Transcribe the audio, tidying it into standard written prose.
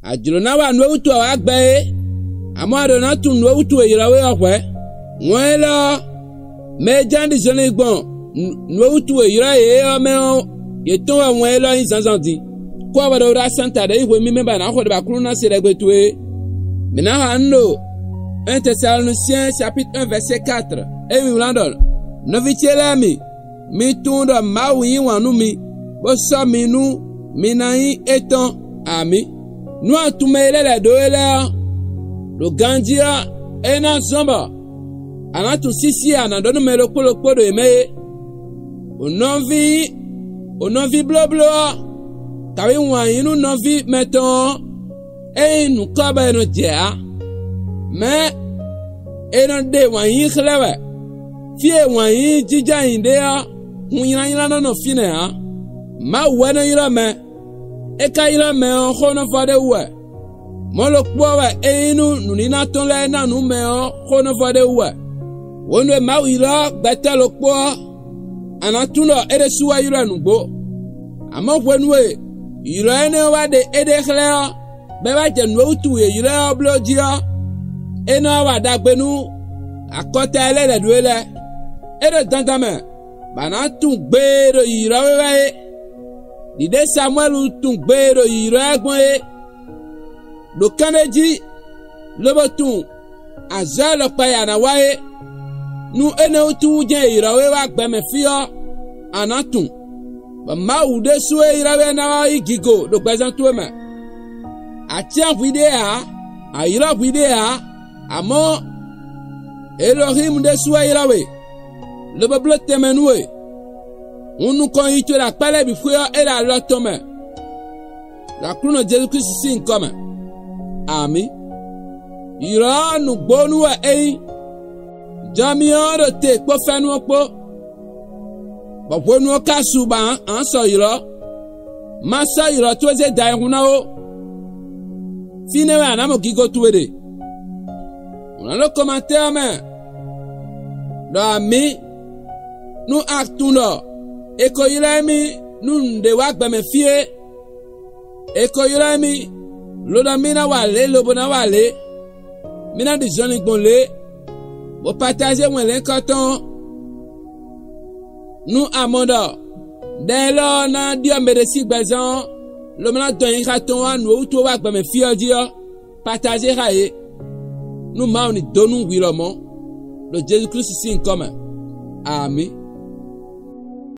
Adzro na wa nuwo tu wa gbe ye. Amɔ aɖo na tu nuwo tu yrɔ we ɔƒe. Wɔn lɔ mɛ dze ɖi zɔli gbɔn nuwo tu yrɔ ye yɔ mɛ ye to wɔ wɔn lɔ yi zãzã di. Kó awɔ ɖe ɖa santa ɖe yi mi mɛ ba na xɔ ɖe ba kulu na se ɖe gbe toe. Mina ha ŋdo 1 Thessaloniciens chapitre 1 verset 4. Eyi wlan dɔ nɔvi tse lɛ mi mi tún dɔ Mawu yi wɔn nu mi bo sɔ mi nu mi na yi etɔn ami. Nu atume lɛ lɛ do lɛ ɖo gãdzi ena zɔn bɔ anatu sisi anadɔnu mɛ lokpolokpo do eme ye. Onɔvi onɔvi bloblo kawi wɔn yi nu nɔvi mɛtɔn eyi nukɔ bɛ no dzea mɛ eno de wɔn yi xlẽ wɛ fie wɔn yi dzidza yi de yɔ ŋunyinanyina nɔnɔ fi ne ya mawu ɛnɛ yrɔ mɛ eka yrɔ mɛ xɔ nɔfɔ ɖe wɛ mɔlɔkpɔ wɛ eyi nu nunina tɔn lɛ nanu mɛ xɔ nɔfɔ ɖe wɛ wọnú mawu yrɔ gbɛtɛ lɔkpɔ anatu lɔ eɖe suwa yrɔ nugbo àmọ́ ʋenue yrɔ ene wa de eɖe xlẽ bɛ wa dze nuwo tu ye yrɔ blo dziɔ ena wa dagbenu akɔta lɛ lɛ ɖoe lɛ eɖe dandanmɛ bana tún gbé ɖo yrɔ wɛwɛ ye dide Samuel tún gbé ɖo yrɔ gbɔn ye ɖo kan ɖe dzi lobo tún azɔ lɔkpa yana wa ye nu enewo tu dze yrɔ wa gbɛmɛ fiɔ ana tún bɛ Mawu ɖe sue yrɔ na wa yi gigo ɖo gbɛzan to me atia ʋui ɖe ya ayyrɔ ʋui ɖe ya àmọ́ Elohim ɖe sue yrɔ we lobo blo tɛmɛ nu we ŋunukɔ yi tso le akpɛlɛ bi ƒe ele alɔ tɔmɛ le aklunɔ Jesu Kristu si ŋkɔme ami yrɔ nugbonu wɛ eyi dzɔmiɔ ɖo te kpɔ fɛnuwo kpɔ bɔƒonuwo kasu ba an sɔ yrɔ ma sɔ yrɔ tó ze da ehun na wo fi ne wɛ anamɔ gigo tu we de wọn lọ commentaire mɛ dɔ ami nu atun dɔ eko yrɔ mi nu ŋde wa gbɛmɛ fie eko yrɔ mi lodɔ mi na wa le lobo na wa le mi na di zɔnni gbɔn le bo partage wọn le ŋkɔtɔn nu amɔ dɔ ɖe lɔ na diɔ mɛɖesi gbɛzɔn lomina dɔn yi xa tɔn wa nuwo to wa gbɛmɛ fiɔ dziɔ partage xa ye nu Mawu ni donu wi lɔ mɔ le Jesu Kristu si ŋkɔme ami.